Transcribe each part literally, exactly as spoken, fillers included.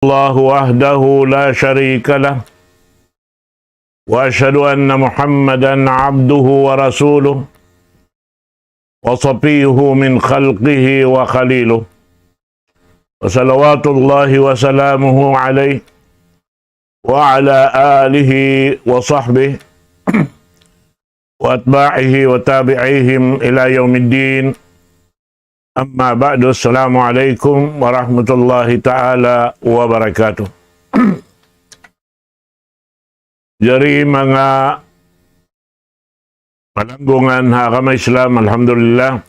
الله وحده لا شريك له، وأشهد أن محمدا عبده ورسوله، وصفيه من خلقه وخليله، وصلوات الله وسلامه عليه وعلى آله وصحبه وأتباعه وتابعيهم إلى يوم الدين. أما بعد، السلام عليكم ورحمة الله تعالى وبركاته. Jari manga palanggungan ha agama Islam, alhamdulillah.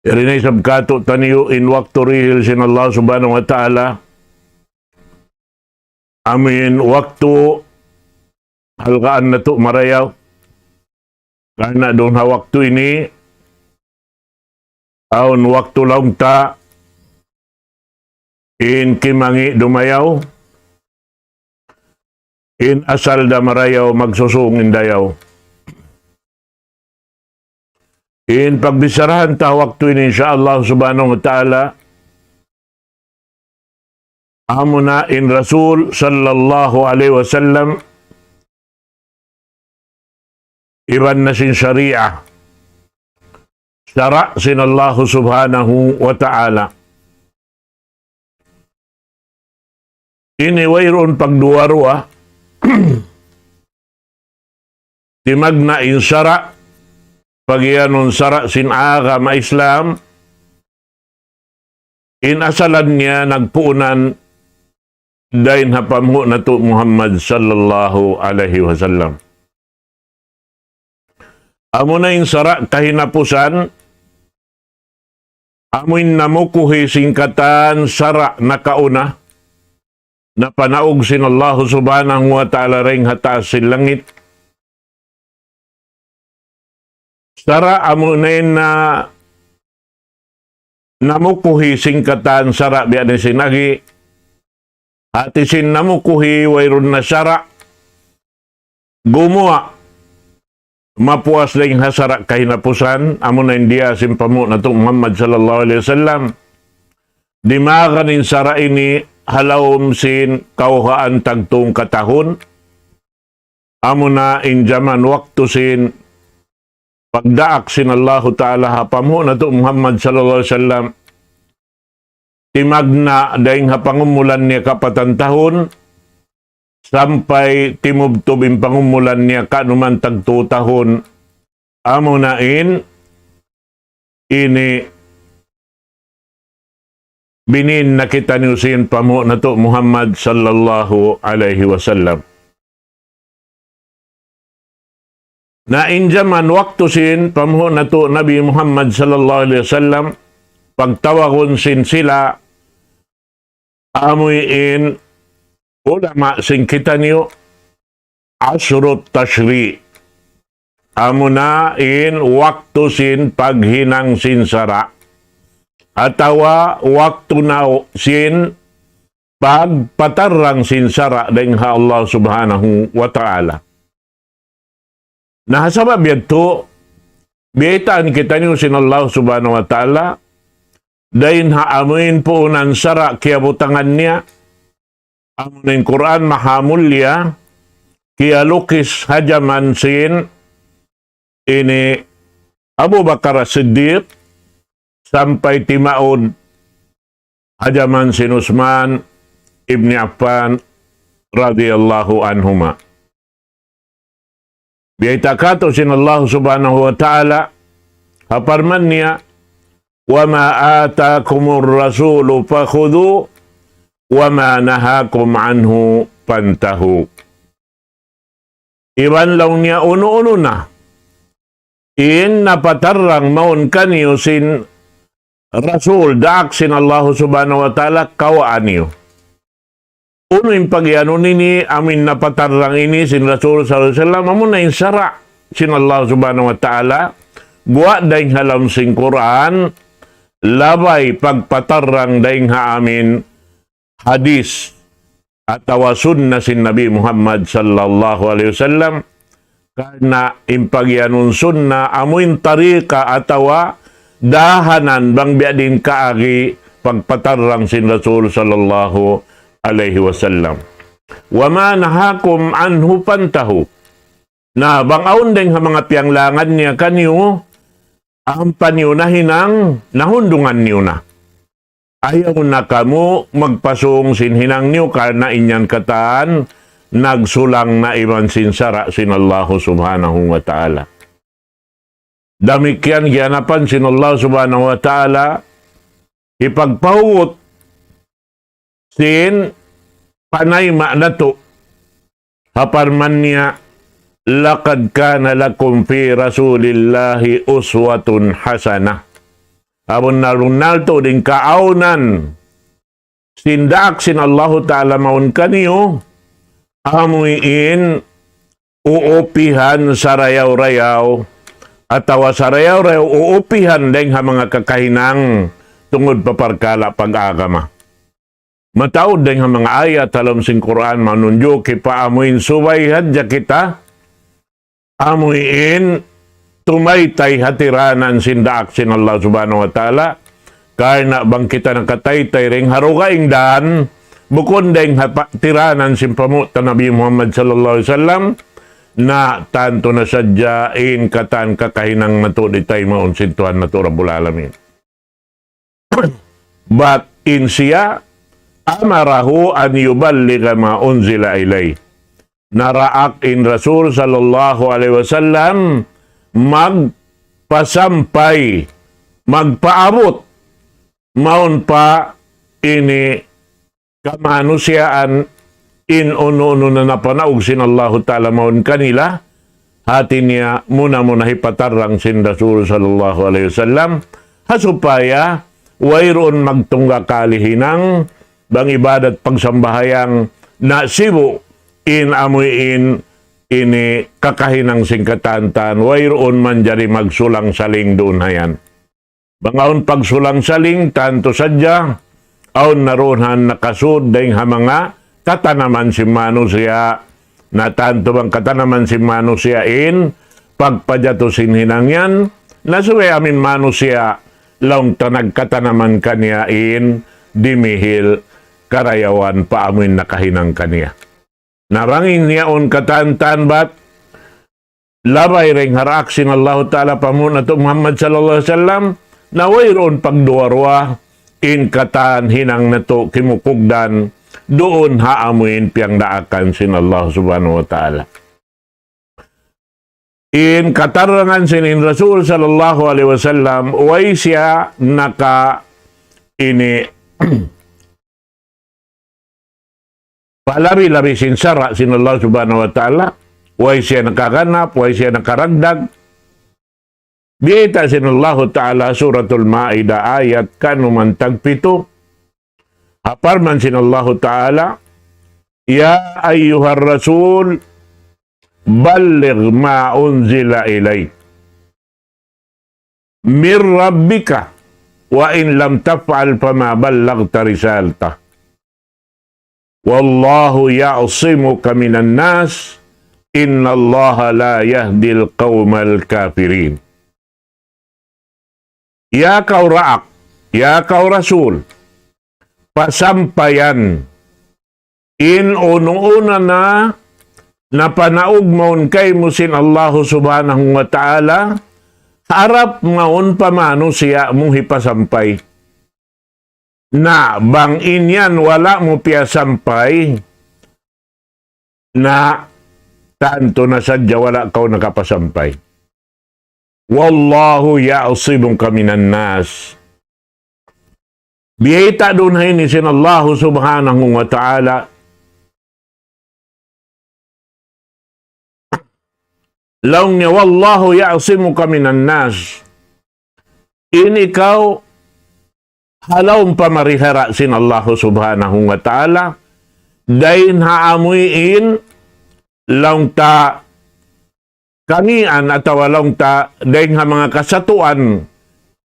Jari na isab kātu'niyu in waktu dihil sin Allah Subhanahu wa Ta'ala. Amu in waktu halgaan natu' marayaw. Karna' duun ha waktu ini, awn waktu laung ta, in kimangi' dumayaw, in asal da marayaw magsusung in dayaw. In pagbicharahan ta waktu ini, insya Allah Subhanahu wa Ta'ala, amuna in Rasul sallallahu alayhi wasallam, iban na sin sharia, sara' sin Allah Subhanahu wa Ta'ala. Ini wayruun pagduwa-ruwa, timagna' in sara', pagiyanun sara' sin agama Islam, in asalan niya nagpuunan dayn ha panghu' natu' Muhammad sallallahu alayhi wasallam. Amuna in sara' kahinapusan, amu in namukuhi sin katan sara' nakauna, napanaug sin Allah Subhanahu wa Ta'ala dayn ha taas sin langit. Sara' amuna in na namukuhi sin katan sara' biya' na sin agi. Hati sin namukuhi wayruun na sara'. Gumuwa'. Mapuas dayn ha sara' kahinapusan, amuna in diya sin panghu' natu' Muhammad sallallahu alayhi wasallam. Dimagan in sara' ini ha lawm sin kawhaan tagtung katahun. Amuna in jaman waktu sin pagdaak sin Allahu Ta'ala ha panghu' natu' Muhammad sallallahu alayhi wasallam. Timagna' dayn ha pangumulan niya kapatan tahun, sampay timubtub in pangumulan niya kanuman tagtu tahun. Amuna in ini binin na kitaniyu sin panghu' natu' Muhammad sallallahu alayhi wasallam. Na in jaman waktu sin panghu' natu' Nabi Muhammad sallallahu alayhi wasallam, pagtawagun sin sila amuin ulama sin kitaniyu, ashrut tashri'. Amuna in waktu sin paghinang sin sara'. Atawa waktu na sin pagpatarrang sin sara' dayn ha Allah Subhanahu wa Ta'ala. Na ha sabab yadtu, biyaytaan kitaniyu sin Allah Subhanahu wa Ta'ala, dayn ha amuin puunan sara' kiyabutangan niya, amuin Qur'an mahamulliya, kiyalukis ha jaman sin ini Abu Bakar As-Siddiq, sampay timaud ha jaman sin Usman ibn Affan radiyallahu anhuma. Biyayta' katu' sin Allah Subhanahu wa Ta'ala, ha parman niya, وما آتاكم الرسول فخذوه وما نهاكم عنه فانتهوا. Iban laung niya unu-unu na in napatarrang mawn kaniyu sin Rasul, daak sin Allah Subhanahu wa Ta'ala, kawaa niyu. Unu in pagiyanun ini, amuin napatarrang ini sin Rasul sallallahu alayhi wasallam, amuna in sara' sin Allah Subhanahu wa Ta'ala, guwa' dayn ha lawm sin Qur'an, labay pagpatarrang dayn ha amuin hadis atawa sunna sin Nabi Muhammad sallallahu alayhi wasallam, karna' in pagiyanun sunna amuin tariqa atawa dahanan bang biya' diin kaagi pagpatarrang sin Rasul sallallahu alayhi wasallam. وما نهاكم عنه فانتهوا. Na bang awn dayng ha manga piyanglangan niya kaniyu, ampa niyu na hinang, na hundungan niyu na. Ayaw na kamu magpasung sin hinang niyu karna' in yan katan nagsulang na iban sin sara' sin Allahu Subhanahu wa Ta'ala. Damikkiyan giyanapan sin Allah Subhanahu wa Ta'ala, hipagpahugut sin panayma' natu'. Ha parman niya, لقد كان لكم في رسول الله أسوة حسنة. Abunnal-bunnal tuud in kaawnan sin daak sin Allahu Ta'ala mawn kaniyu, amu in uupihan sarayaw-rayaw, atawa sarayaw-rayaw uupihan dayng ha manga kakahinang tungud pa parkala' pag-agama. Mataud dayng ha manga ayat ha lawm sin Qur'an manunjuki pa amu in subay hadja kita, amu in tumaytay ha tiranan sin daak sin Allah Subhanahu wa Ta'ala, karna' bang kita nakataytay dayng ha dugaing dan, bukun dayng ha pa-, tiranan sin pamuta Nabi Muhammad sallallahu alayhi wasallam, na tantu na sadja in katan kakahinang natu' di' taymaun sin Tuhan natu' Rabbul Alamin. Bat in siya, أمره أن يبلغ ما أنزل إليه. Naraak in Rasul sallallahu alayhi wasallam magpasampay, magpaabut, mawn pa ini kamanusiyaan in unu-unu na napanaug sin Allahu Ta'ala mawn kanila, hati niya muna-muna hipatarrang sin Rasul sallallahu alayhi wasallam, ha supaya wayruun magtungga kali hinang, bang ibadat pagsambahayang na sibu' in amu in ini kakahinang sin katan-katan, wayruun manjari magsulang-saling duun ha yan. Bang awn pagsulang-saling, tantu sadja, awn na duun ha nakasud dayng ha manga katanaman sin manusiya', na tantu bang katanaman sin manusiya' in pagpajatu sin hinang yan, na subay amu in manusiya', laung ta nagkatanaman kaniya in dimihil karayawan pa amu in nakahinang kaniya. Na bang in yaun katan-katan bat, labay dayng ha daak sin Allahu Ta'ala pa Nabi natu' Muhammad sallallahu alayhi wasallam, na wayruun pagduwa-ruwa, in katan hinang natu' kimukugdan, duun ha amu in piyangdaakan sin Allah Subhanahu wa Ta'ala. In katarrangan sin in Rasul sallallahu alayhi wasallam, way siya naka ini palabi-labi sin sara' sin Allah Subhanahu wa Ta'ala, way siya nakaganap, way siya nakaragdag. Biyayta' sin Allahu Ta'ala Suratul Ma'idah ayat kanuman tagpitu. Ha parman sin Allahu Ta'ala, يا أيها الرسول بلغ ما أنزل إليك من ربك وإن لم تفعل فما بلغت رسالته والله يعصمك من الناس إن الله لا يهدي القوم الكافرين. Ya kaw daak, ya kaw Rasul, pasampayan in unu-unu na napanaug mawn kaymu sin Allahu Subhanahu wa Ta'ala, harap mawn pa manusiya' mu hipasampay. Na bang in yan wala' mu piyasampay, na tantu na sadja wala' kaw nakapasampay. والله يعصمك من الناس. Biyayta' duun ha ini sin Allahu Subhanahu wa Ta'ala. Laung niya, والله يعصمك من الناس. In ikaw ha lawm pamarihara sin Allahu Subhanahu wa Ta'ala, dayn ha amuin laung ta kamian atawa laung ta dayn ha manga kasatuan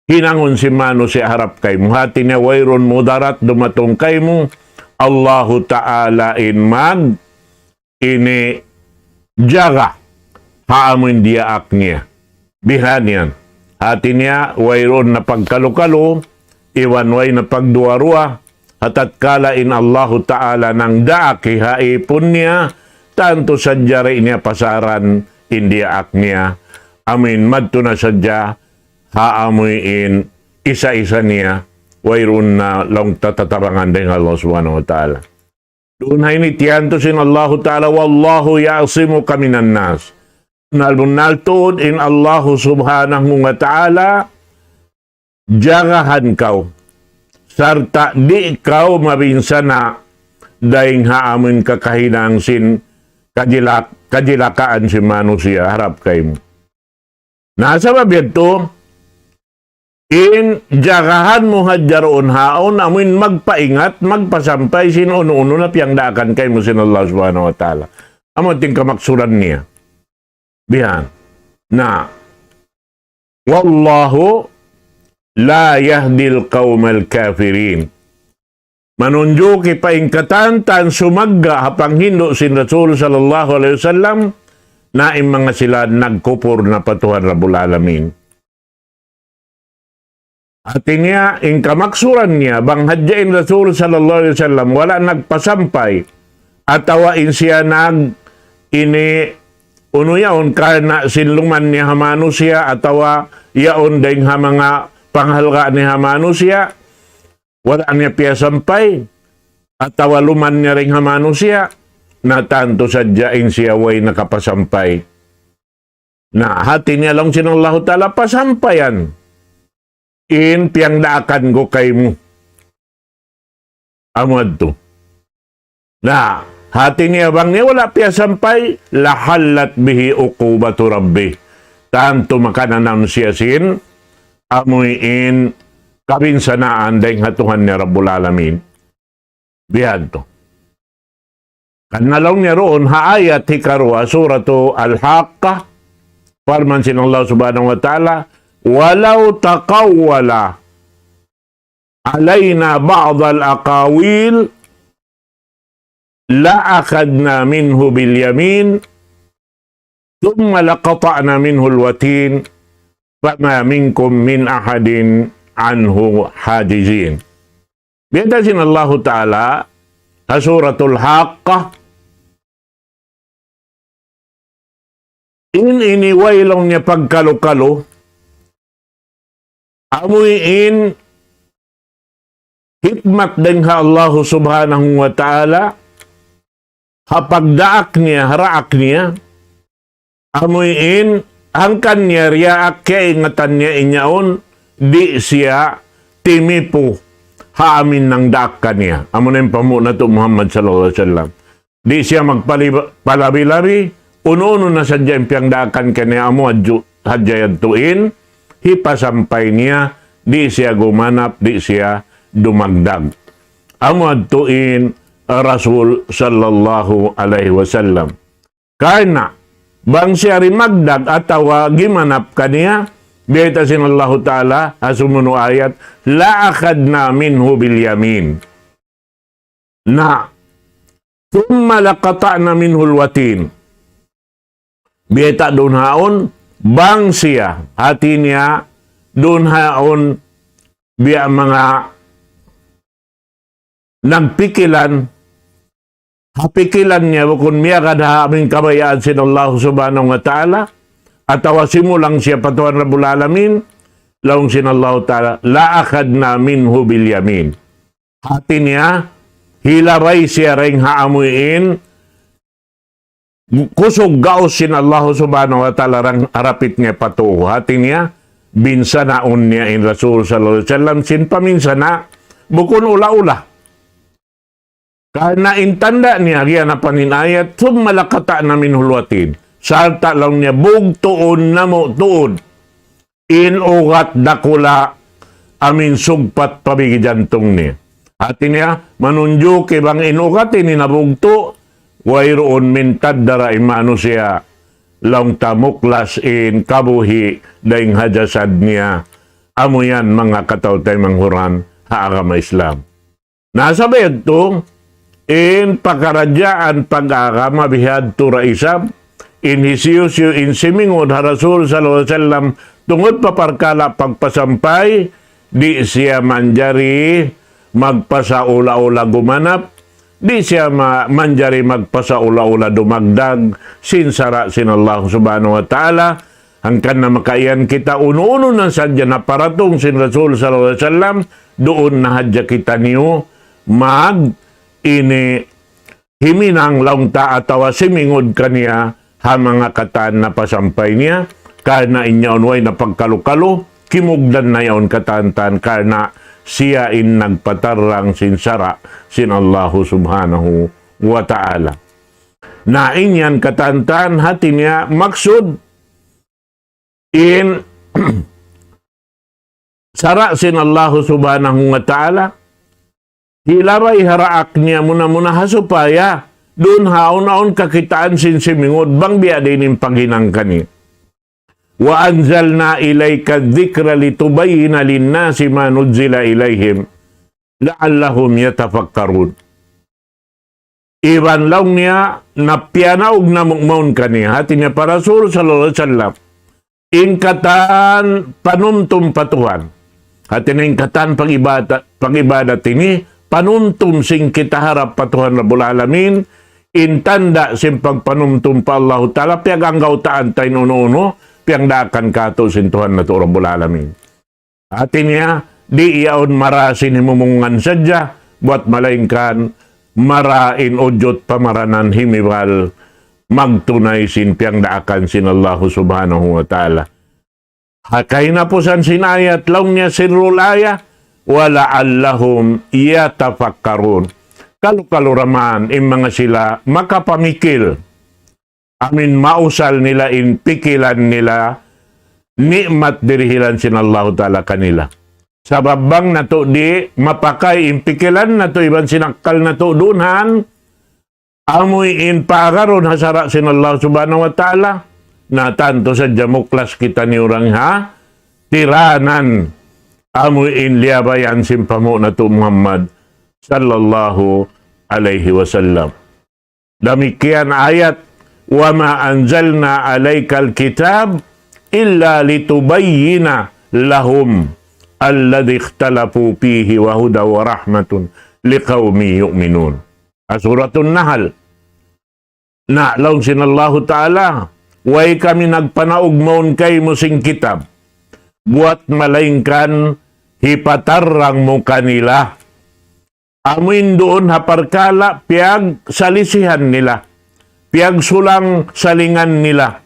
hinangun sin manusiya' harap kaymu. Hati niya wayruun mudarat dumatung kaymu, Allahu Ta'ala in mag ini jaga ha amuin diyaak niya. Bihan yan. Hati niya, wayruun na pagkalu-kalu, iban way na pagduwa-ruwa, ha tatkala in Allahu Ta'ala nangdaak ha ipun niya, tantu sadja di' niya pasaran in diyaak niya, amuin madtu na sadja, ha amuin isa-isa niya, wayruun na laung ta tatabangan dayn ha Allah Subhanahu wa Ta'ala. Duun ha ini tiyantu sin Allahu Ta'ala, "والله يعصمك من الناس." Bunnal-bunnal tuud in Allahu Subhanahu wa Ta'ala, jagahan kaw, sarta' di' kaw mabinsana' dayn ha amun kakahinang sin kajilak-, kajilakaan sin manusiya' harap kaymu. Na sabab yadtu, in jagahan mu hadja duun haun, amuin magpaingat, magpasampay sin unu-unu na piyangdaakan kaymu sin Allah Subhanahu wa Ta'ala. Amu in kamaksuran niya. Bihan. Na, "والله لا يهدي القوم الكافرين." Manunjuki pa in katan-katan sumagga' ha panghindu' sin Rasul sallallahu alayhi wasallam, na in manga sila nagkupur na pa Tuhan Rabbul Alamin. Hati niya, in kamaksuran niya, bang hadja in Rasul sallallahu alayhi wasallam, wala' nagpasampay, atawa in siya nag-, ini, unu yaun, karna' sin luman niya ha manusiya', atawa yaun dayn ha manga panghalga' niya ha manusiya', wala' niya piyasampay, atawa luman niya dayn ha manusiya', na tantu sadja in siya way nakapasampay. Na, hati niya laung sin Allahu Ta'ala, pasampayan in piyangdaakan ku kaymu. Amu yadtu. Na, hati niya bang niya wala' piyasampay, "لحلت به عقوبة ربه." Tantu makananam siya sin, amuin kabinsanaan dayn ha Tuhan niya Rabbul Alamin. Biya' yadtu. Karna' laung niya duun ha ayat hikaruwa, Suratu Al-Haqqah, parman sin Allah Subhanahu wa Ta'ala, "ولو تقول علينا بعض الأقاويل لأخذنا منه باليمين ثم لقطعنا منه الوتين فما منكم من أحد عنه حاجزين." Biyayta' sin Allahu Ta'ala, ha Suratul Haqqah, in ini way laung niya pagkalu-kalu, amuin hikmat dayn ha Allahu Subhanahu wa Ta'ala, ha pagdaak niya, ha daak niya, amuin hangkan niya diyaak, kaingatan niya in yaun, di' siya timipu ha amuin nangdaak kaniya. Amuna in panghu' natu' Muhammad sallallahu alayhi wasallam. Di' siya magpaliba-, palabi-labi, unu-unu na sadja in piyangdaakan kaniya, amu hadju-, hadja yadtu in hipasampay niya, di' siya gumanap, di' siya dumagdag. Amu yadtu in Rasul sallallahu alayhi wasallam. Karna' bang siya dimagdag atawa gimanap kaniya, biyayta' sin Allahu Ta'ala ha sumunu' ayat, "لأخذنا منه باليمين." Na, "ثم لقطعنا منه الوتين." Biyayta' duun haun, bang siya, hati niya, duun haun, biya' manga nagpikilan, ha pikilan niya bukun miyagad ha amuin kabayaan sin Allah Subhanahu wa Ta'ala, atawa simulang siya pa Tuhan Rabbul Alamin, laung sin Allah Ta'ala, "لأخذنا منه باليمين." Hati niya, hilabay siya dayn ha amuin kusug gaus sin Allah Subhanahu wa Ta'ala dayn ha rapit niya pa tuu. Hati niya, binsanaun niya in Rasul sallallahu alayhi wasallam sin paminsana', bukun ula-ula. Karna' in tanda' niya, giyanapan in ayat, "ثم لقطعنا منه الوتين." Sarta' laung niya, bugtuun namu' tuud in ugat dakula' amuin sugpat pa bigi jantung niya. Hati niya, manunjuki bang in ugat ini nabugtu', wayruun mintad da ra in manusiya', laung ta muklas in kabuhi' dayn ha jasad niya. Amu yan manga kataw-taymanghuran ha agama Islam. Na sabab yadtu, in pakaradjaan pag-agama bihadtu da isab, in hisiyu-siyu in simingud ha Rasul sallallahu alayhi wasallam, tungud pa parkala' pagpasampay, di' siya manjari magpasaula-ula gumanap, di' siya ma-, manjari magpasaula-ula dumagdag sin sara' sin Allah Subhanahu wa Ta'ala. Hangkan na makaiyan kita unu-unu na sadja naparatung sin Rasul sallallahu alayhi wasallam, duun na hadja kitaniyu mag ini himinang laung ta atawa simingud kaniya ha manga katan napasampay niya, karna' in yaun way na pagkalu-kalu, kimugdan na yaun katantan karna' siya in nagpatarrang sin sara' sin Allahu Subhanahu wa Ta'ala. Na in yan katantan hati niya maksud in sara' sin Allahu Subhanahu wa Ta'ala, hilabay ha daak niya muna-muna ha supaya duun ha awn-awn kakitaan sin simingud bang biya' diin in paghinang kaniya. وأنزلنا إليك الذكر لتبين للناس ما نزل إليهم لعلهم يتفكرون. Iban laung niya, na piyanaug namu' mawn kaniya. Hati niya pa Rasul sallallahu alayhi wasallam, in katan panumtum pa Tuhan. Hati niya in katan pag-ibadat, pag-ibadat ini, panumtum sin kita harap pa Tuhan Rabbul Alamin, in tanda' sin pagpanumtum pa Allahu Ta'ala, piyag-anggawtaan ta in unu-unu, piyagdaakan kātu' sin Tuhan natu' Rabbul Alamin. Hati niya, di' yaun mara sin himumungan sadja, buwat malaingkan mara in ujud pamaranan himibal magtunay sin piyagdaakan sin Allahu Subhanahu wa Ta'ala. Ha kahinapusan sin ayat, laung niya سر الآية ولعلهم يتفكرون. Kalu-kalu da man in manga sila makapamikil. Amuin mausal nila in pikilan nila, ni'mat dirihilan sin Allahu Ta'ala kanila. Sabab bang natu' di' mapakay in pikilan natu' iban sin akkal natu' duun ha amuin paagarun ha sara' sin Allah Subhanahu wa Ta'ala, na tantu sadja muklas kitaniyu dayn ha tiranan amuin liyabayan sin panghu' natu' Muhammad sallallahu alayhi wasallam. Damikkiyan ayat, وما أنزلنا عليك الكتاب إلا لتبين لهم الذي اختلفوا فيه وهدى ورحمة لقوم يؤمنون. Ha Suratun Nahl. Na laung sin Allahu Ta'ala, way kami nagpanaug mawn kaymu sin kitab, buwat malaingkan hipatarrang mu kanila amuin duun ha parkala' piyagsalisihan nila, piyagsulang-salingan nila.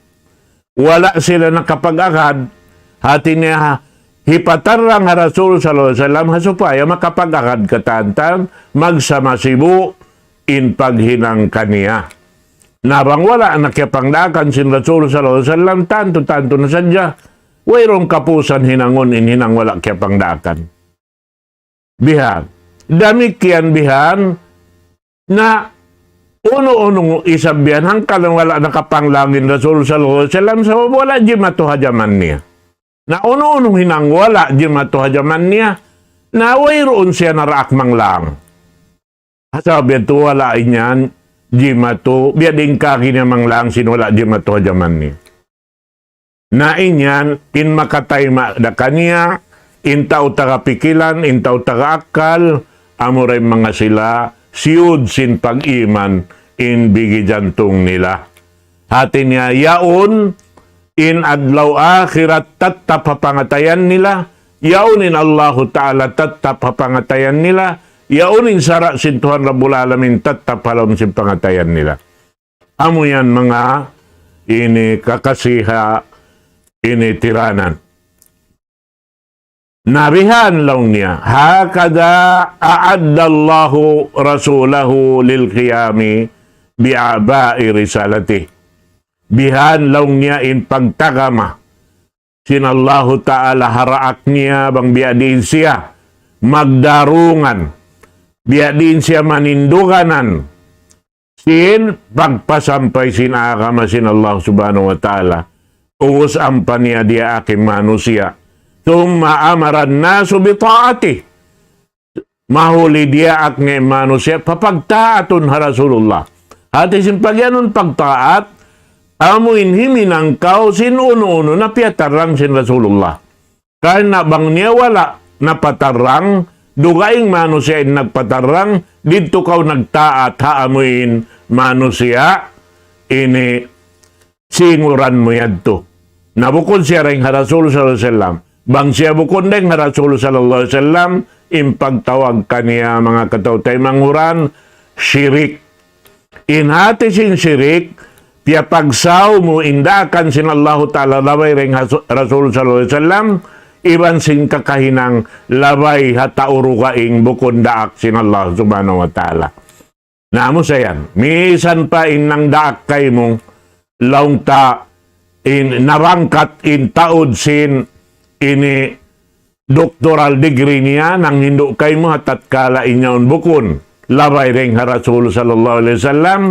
Wala' sila nakapag-agad, hati niya hipatarrang ha Rasul sallallahu alayhi wasallam ha supaya makapag-agad katantan, magsama sibu' in paghinang kaniya. Na bang wala' na kiyapangdaakan sin Rasul sallallahu alayhi wasallam, tantu-tantu na sadja, wayruun kapusan hinangun in hinang wala' kiyapangdaakan. Bihan. Damikkiyan bihan, na unu-unu isab bihan, hangkan wala' nakapanglang in Rasul sallallahu alayhi wasallam, sabab wala' jimatu ha jaman niya. Na unu-unu hinang wala' jimatu ha jaman niya, na wayruun siya naraak manglang. Sabab yadtu wala' in yan jimatu, biya' diin kagi niya manglang sin wala' jimatu ha jaman niya. Na in yan, in makatayma' da kaniya, in tau taga pikilan, in tau taga akkal, amura in manga sila, siyud sin pag-iman, in bigi jantung nila. Hati niya yaun, in adlaw akhirat tattap ha pangatayan nila, yaun in Allahu Ta'ala tattap ha pangatayan nila, yaun in sara' sin Tuhan Rabbul Alamin tattap ha lawm sin pangatayan nila. Amu yan manga ini kakasi ha ini tiranan. Na bihan laung niya, هكذا أعد الله رسوله للقيام بأعباء رسالته. Bihan laung niya in pagtagama sin Allahu Ta'ala ha daak niya bang biya' diin siya magdarungan, biya' diin siya maninduganan sin pagpasampay sin agama sin Allah Subhanahu wa Ta'ala. Ubus ampa niya diyaak in manusiya'. ثم أمر الناس بطاعته. Mahuli diyaak niya in manusiya' papagtaatun ha Rasulullah. Hati sin pagiyanun pagtaat, amu in himinang kaw sin unu-unu na piyatarrang sin Rasulullah. Karna' bang niya wala', napatarrang, dugaing manusiya' in nagpatarrang, didtu kaw nagtaat ha amuin manusiya', ini singuran mu yadtu. Na bukun siya dayn ha Rasul sallallahu alayhi wasallam. Bang siya bukun dayn ha Rasul sallallahu alayhi wasallam, in pagtawag kaniya manga kataw-taymanghuran, shirik. In hati sin shirik, piyapagsaw mu in daakan sin Allahu Ta'ala labay dayn ha Rasul sallallahu alayhi wasallam, iban sin kakahinang labay ha tau dugaing bukun daak sin Allah Subhanahu wa Ta'ala. Na amu sa yan, misan pa in nangdaak kaymu, laung ta in nabangkat in taud sin ini doctoral degree niya, nanghindu' kaymu ha tatkala in yaun bukun labay dayn ha Rasul sallallahu alayhi wasallam,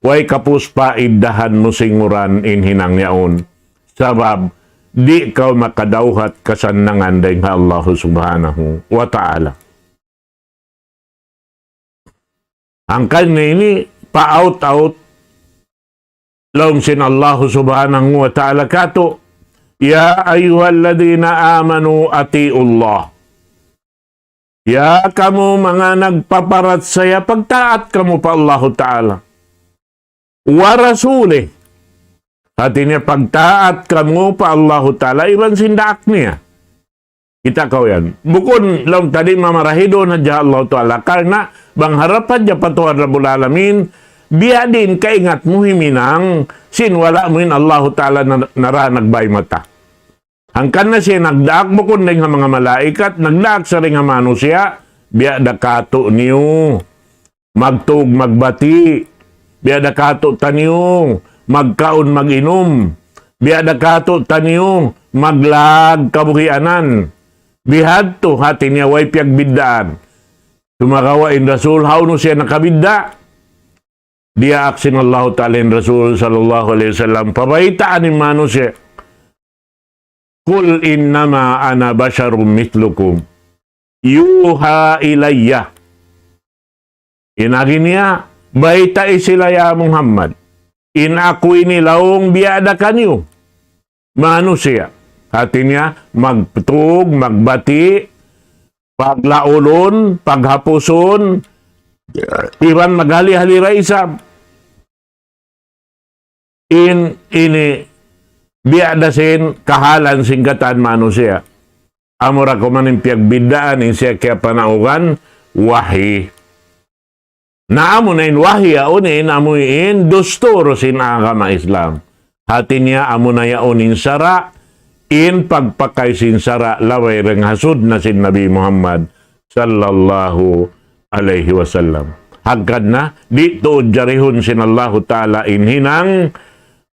way kapus pa iddahan mu singuran in hinang yaun. Sabab, di' kaw makadawhat kasannangan dayn ha Allah Subhanahu wa Ta'ala. Hangkan ini pa-out-out laung sin Allah Subhanahu wa Ta'ala katu', يا أيها الذين آمنوا أطيعوا الله. Ya kamu manga nagpaparachaya, pagtaat kamu pa Allahu Ta'ala. ورسوله. Hati niya pagtaat kamu pa Allahu Ta'ala iban sin daak niya. Kita' kaw yan. Bukun laung ta di' mamarahi duun hadja ha Allahu Ta'ala. Karna' bang harap hadja pa Tuhan Rabbul Alamin, biya' diin kaingat mu himinang sin wala' mu in Allahu Ta'ala na, nara nagbay mata. Hangkan na siya nagdaak bukun dayn ha manga malaikat, nagdaak sa dayn ha manusiya', biya' da katu' niyu magtug magbati', biya' da katu' taniyu magkaun mag-inum, biya' da katu' taniyu maglag kabuhianan. Bihadtu hati niya way piyagbiddaan. Sumagawa' in Rasul, hawnu siya nakabidda'? Diyaak sin Allahu Ta'ala in Rasul sallallahu alayhi wasallam, pabaytaan in manusiya'. قل إنما أنا بشر مثلكم يوحى إلي. In agi niya, baytai sila ya Muhammad. In aku ini laung biya' da kaniyu. Manusiya'. Hati niya, magtug, magbati', paglaulun, paghapusun, iban maghali-hali da isab. In ini biya' da sin kahalan sin katan manusiya'. Amura kuman in piyagbiddaan in siya kiyapanaugan wahi. Na amuna in wahi yaun in amu in dustur sin agama Islam. Hati niya amuna yaun in sara', in pagpakay sin sara' labay dayn ha sunna sin Nabi Muhammad sallallahu alayhi wasallam. Hangkan na, di' tuud jarihun sin Allahu Ta'ala in hinang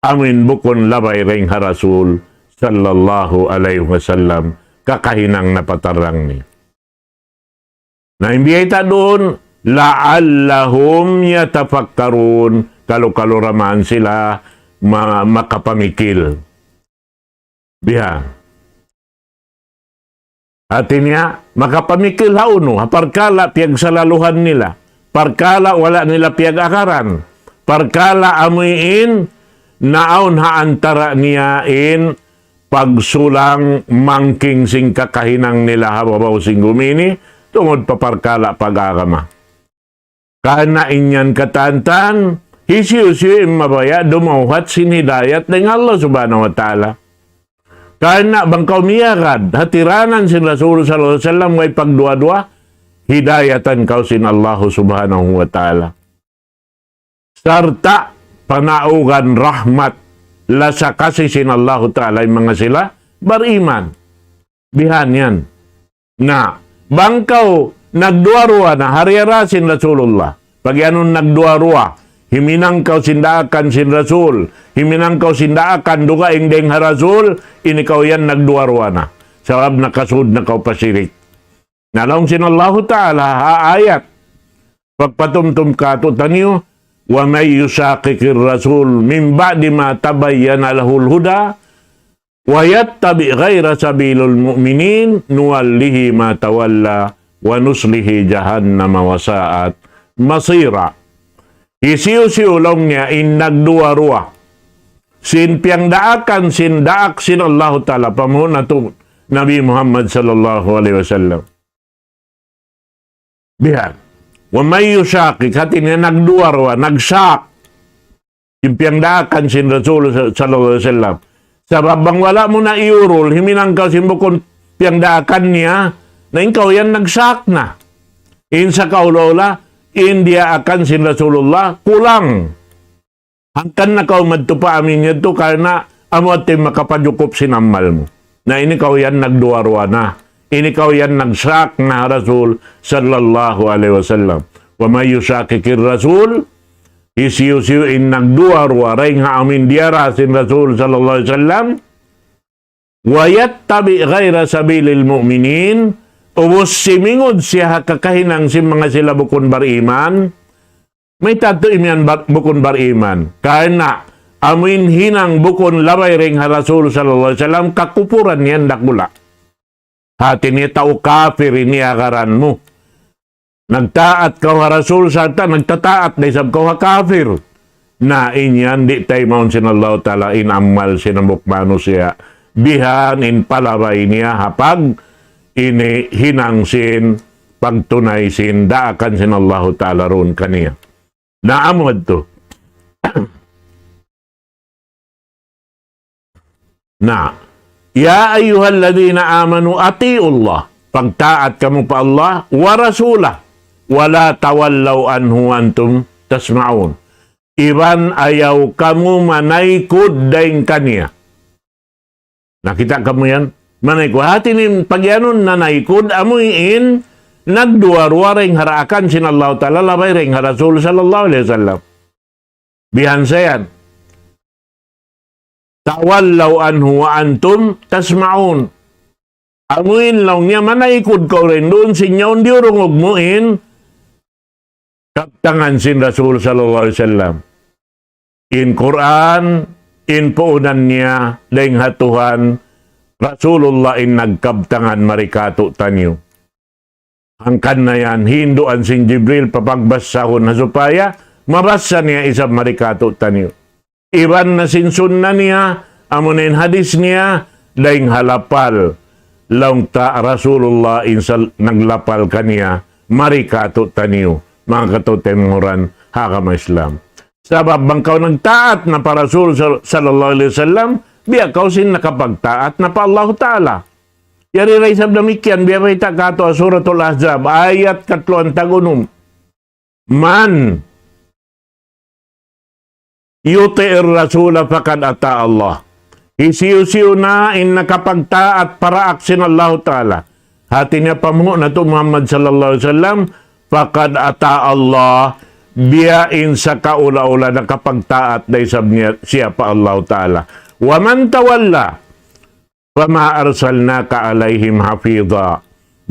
amu in bukun labay dayn ha Rasul sallallahu alayhi wasallam, kakahinang napatarrang niya. Na in biyayta' duun, لعلهم يتفكرون, kalu-kalu da man sila ma-, makapamikil. Biya'. Hati niya, makapamikil hawnu, ha parkala' piyagsalaluhan nila, parkala' wala' nila piyag-agaran, parkala' amu in naawn ha antara' niya in pagsulang mangking sin kakahinang nila ha babaw sin gumi ini, tungud pa parkala' pag-agama. Karna' in yan katantan, hisiyu-siyu in mabaya' dumawhat sin hidayat dayn ha Allah Subhanahu wa Ta'ala. Karna' bang kaw miyagad, ha tiranan sin Rasul sallallahu alayhi wasallam, way pagduwa-duwa, hidayatan kaw sin Allah Subhanahu wa Ta'ala. Sarta' panaugan rahmat, lasa kasi sin Allahu Ta'ala in manga sila bariman. Bihan yan. Na, bang kaw nagduwa-ruwa na, hari-hari sin Rasulullah. Pag-iyanun nagduwa-ruwa, himinang kaw sin daakan sin Rasul, himinang kaw sin daakan dugaing dayn ha Rasul, ini kaw yan nagduwa-ruwa na. Sabab nakasud na kaw pa shirik. Na laung sin Allahu Ta'ala ha ayat pagpatumtum kātu'niyu, ومن يشاقق الرسول من بعد ما تبين له الهدى ويتبع غير سبيل المؤمنين نوله ما تولى ونصله جهنم وساءت مصيرا. Hisiyu-siyu laung niya in nagduwa-ruwa sin piyangdaakan sin daak sin Allahu Ta'ala, pamuhun natu', Nabi Muhammad sallallahu alayhi wasallam. Bihan. ومن يشاقق, hati niya nagduwa-ruwa, nagshaq. In piyangdaakan sin Rasul sa-, sallallahu alayhi wasallam. Sabab bang wala' mu na iyurul, himinang kaw sin bukun piyangdaakan niya, na in kaw yan nagshaq na. In sa kaula-ula, in diyaakan sin Rasulullah, kulang. Hangkan na kaw madtu pa amin yadtu karna' amu yadtu in makapajukup sin amal mu. Na ini kaw yan nagduwa-ruwa na. Ini kaw yan nagshaq na ha Rasul sallallahu alayhi wasallam. ومن يشاقق الرسول, hisiyu-siyu in nagduwa-ruwa dayn ha amu in diyara sin Rasul sallallahu alayhi wasallam, ويتبع غير سبيل المؤمنين, ubus simingud siya ha kakahinang sin manga sila bukun bariman, mayta' tuud imiyan ba-, bukun bariman. Karna' amu in hinang bukun labay dayn ha Rasul sallallahu alayhi wasallam, kakupuran yan dakula'. Hati niya tau kafir ini agaran mu. Nagtaat kaw ha Rasul sarta' nagtataat da isab kaw ha kafir. Na in yan di' taymaun sin Allahu Ta'ala in amal sin hambuuk manusiya'. Bihan in palabay niya ha pag ini hinang sin pagtunay sin daakan sin Allahu Ta'ala duun kaniya. Na amu yadtu. Na, يا أيها الذين آمنوا أطيعوا الله, pagtaat kamu pa Allah, ورسوله, ولا تولوا عنه وأنتم تسمعون. Iban ayaw kamu manaykud dayn kaniya. Nakita' kamu yan? Manaykud. Hati niya in pagiyanun nanaykud, amu in nagduwa-ruwa dayn ha daakan sin Allahu Ta'ala, labay dayn ha Rasul sallallahu alayhi wasallam. Bihan sa yan. تولوا عنه وأنتم تسمعون. Amu in laung niya manaykud kaw dayn duun sin yaun diyurungug mu in kabtangan sin Rasul sallallahu alayhi wasallam. In Qur'an, in puunan niya, dayn ha Tuhan, Rasulullah in nagkabtangan mari kātu'niyu. Hangkan na yan, hinduan sin Jibril papagbasahun ha supaya mabasa niya isab mari kātu'niyu. Iban na sin sunna niya, amu na in hadis niya, dayn ha lapal. Laung ta Rasulullah in sal-, naglapal kaniya, mari kātu'niyu, manga kataymanghuran ha agama Islam. Sabab bang kaw nagtaat na pa Rasul sal-, sallallahu alayhi wasallam, biya' kaw sin nakapagtaat na pa Allahu Ta'ala. Yari da isab damikkiyan, biya' bayta' kātu' ha Suratul Ahzab, ayat katluan tag-unum. من يطع الرسول فقد أطاع الله. Hisiyu-siyu na in nakapagtaat pa daak sin Allahu Ta'ala. Hati niya pamuhu' natu' Muhammad sallallahu alayhi wasallam, فقد أطاع الله, biya' in sakaula-ula nakapagtaat da isab niya, siya pa Allahu Ta'ala. ومن تولى فما أرسلناك عليهم حفيظا.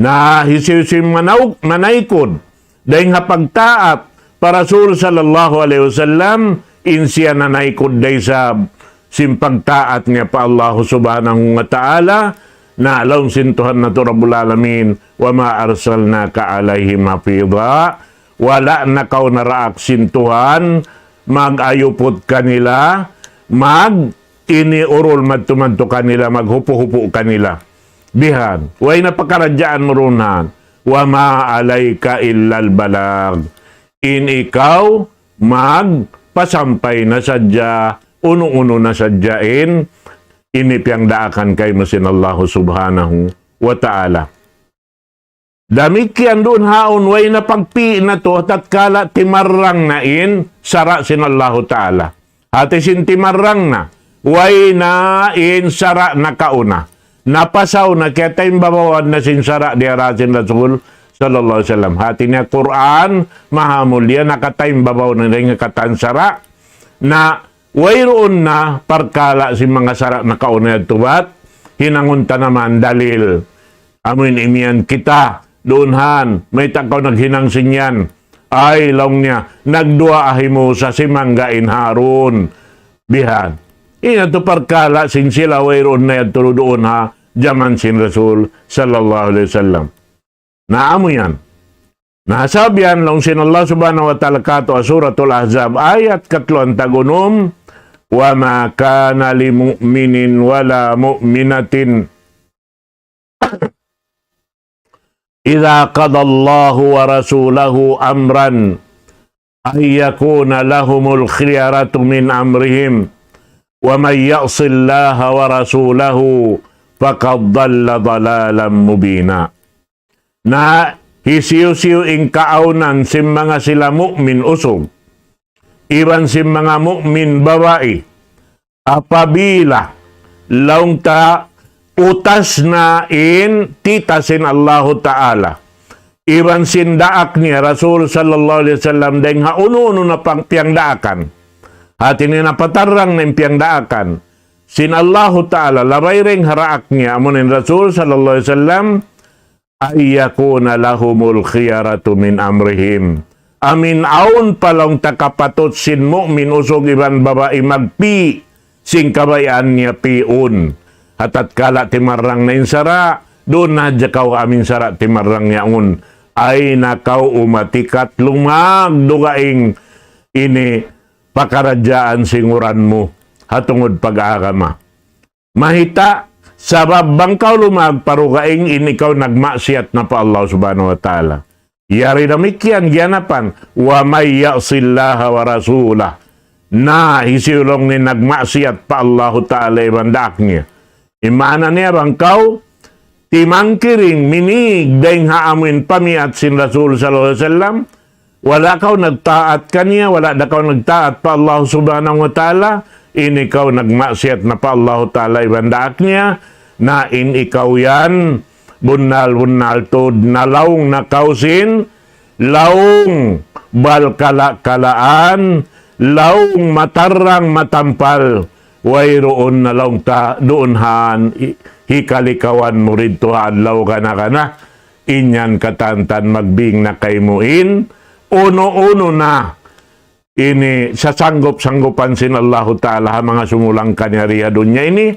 Na hisiyu-siyu in manaw-, manaykud dayn ha pagtaat pa Rasul sallallahu alayhi wasallam, in siya nanaykud da isab sin pagtaat niya pa Allah subhanahu wa ta'ala, na laung sin Tuhan natu' Rabbul Alamin, وما أرسلناك عليهم حفيظا. Wala' na kaw naraak sin Tuhan mag-ayuput kanila, mag-ini urul madtu-madtu kanila, maghupu'-hupu' kanila. Bihan, way na pakaradjaan mu duun han. وما عليك إلا البلاغ. In ikaw magpasampay na sadja, unu-unu na sadja in ini piyangdaakan kaymu sin Allahu subhanahu wa ta'ala. Damikkiyan duun ha yaun, way na pagpi' natu', tatkala timarrang na in sara' sin Allahu Ta'ala. Hati sin timarrang na, way na in sara' nakauna. Napasaw na, kiyataimbabawan na sin sara' diyara sin Rasul sallallahu alayhi wasallam. Hati niya Qur'an, mahamulliya, nakataimbabaw na dayn ha katan sara'. Na wayruun na parkala' sin manga sara' nakauna yadtu bat, hinangun ta naman dalil. Amu in imiyan kita, duun han, mayta' kaw naghinang sin yan. Ay, laung niya, nagduwaa hi Musa, simangga' in Harun. Bihan. In yadtu parkala' sin sila wayruun na yadtu duun ha jaman sin Rasul sallallahu alayhi wasallam. Na amu yan. Na sabab yan, laung sin Allah subhanahu wa ta'ala kātu' ha Suratul Ahzab, ayat katluan tag-unum, وما كان لمؤمن ولا مؤمنة إذا قضى الله ورسوله أمرا أن يكون لهم الخيرة من أمرهم ومن يعص الله ورسوله فقد ضل ضلالا مبينا. Na hisiyu-siyu in kaawnan sin manga sila mu'min usug, iban sin manga mu'min babai, apabila laung ta utas na in tita sin Allahu Ta'ala, iban sin daak niya Rasul sallallahu alayhi wasallam, dayng ha unu-unu na pang piyangdaakan. Hati niya napatarrang na in piyangdaakan sin Allahu Ta'ala, labay dayng ha daak niya, amun in Rasul sallallahu alayhi wasallam, أن يكون لهم الخيرة من أمرهم. Amin awn pa laung ta kapatut sin mu'min usug iban babai magpi' sin kabayaan niya pi'un. Ha tatkala timarrang na in sara', duun na hadja kaw amin sara' timarrang yaun. Ay na kaw umatikat lumag dugaing ini pakaradjaan sin uran mu ha tungud pag-agama. Mahita', sabab bang kaw lumag pa dugaing in ikaw nagmaksiyat na pa Allah Subhanahu wa Ta'ala. Yari damikkiyan giyanapan, ومن يعص الله ورسوله. Na hisiyu laung niya nagmaksiyat pa Allahu Ta'ala iban daak niya. In maana niya bang kaw timangkiring minig dayng ha amuin pamiyat sin Rasul sallallahu alayhi wasallam, wala' kaw nagtaat kaniya, wala' da kaw nagtaat pa Allah Subhanahu wa Ta'ala, in ikaw nagmaksiyat na pa Allah Ta'ala iban daak niya, na in ikaw yan, bunnal-bunnal tuud nalaung na kaw sin laung balkala'-kalaan, laung matarrang matampal, wayruun na laung ta duun han hi-, hikalikawan mu didtu ha adlaw gana-gana, in yan katantan magbing na kaymu in unu-unu na ini sasanggup-sanggupan sin Allahu Ta'ala ha manga sumulangkan yari ha dunya ini,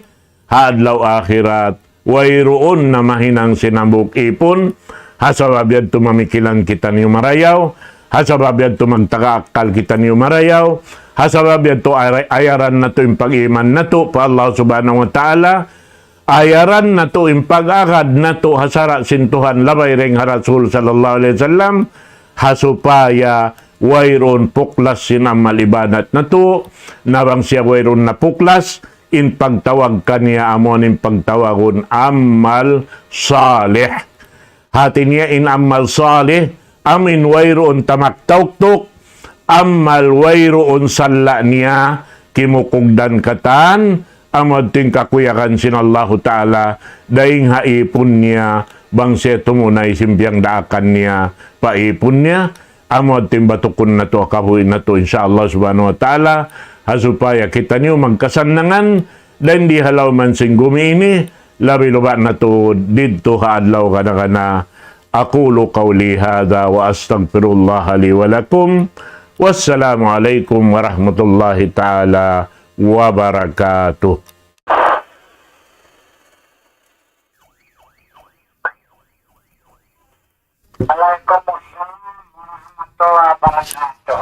ha adlaw akhirat, wayruun na mahinang sin hambuuk ipun, ha sabab yadtu mamikilan kitaniyu marayaw, ha sabab yadtu magtaga akkal kitaniyu marayaw, ha sabab yadtu ay-, ayaran natu' in pag-iman natu' pa Allah Subhanahu wa Ta'ala, ayaran natu' in pag-agad natu' ha sara' sin Tuhan labay dayng ha Rasul sallallahu alayhi wasallam, ha supaya wayruun puklas sin amal ibadat natu', na bang siya wayruun na puklas, in pagtawag kaniya amu in pagtawagun amal salih. Hati niya in amal salih, amu in wayruun tamak tauktuk, amal wayruun salla' niya kimukugdan katan, amu yadtu in kakuyagan sin Allahu Ta'ala, dayng ha ipun niya, bang siya tumunay sin piyangdaakan niya pa ipun niya, amu yadtu in batukun natu', kabuhi' natu', insya Allah Subhanahu wa Ta'ala, ha supaya kitaniyu magkasannangan, dayng di ha lawm sin gumi ini, labi-labi na tuud didtu ha adlaw gana-gana. أقول قولي هذا وأستغفر الله لي ولكم. والسلام عليكم ورحمة الله تعالى وبركاته. وعليكم السلام ورحمة الله وبركاته.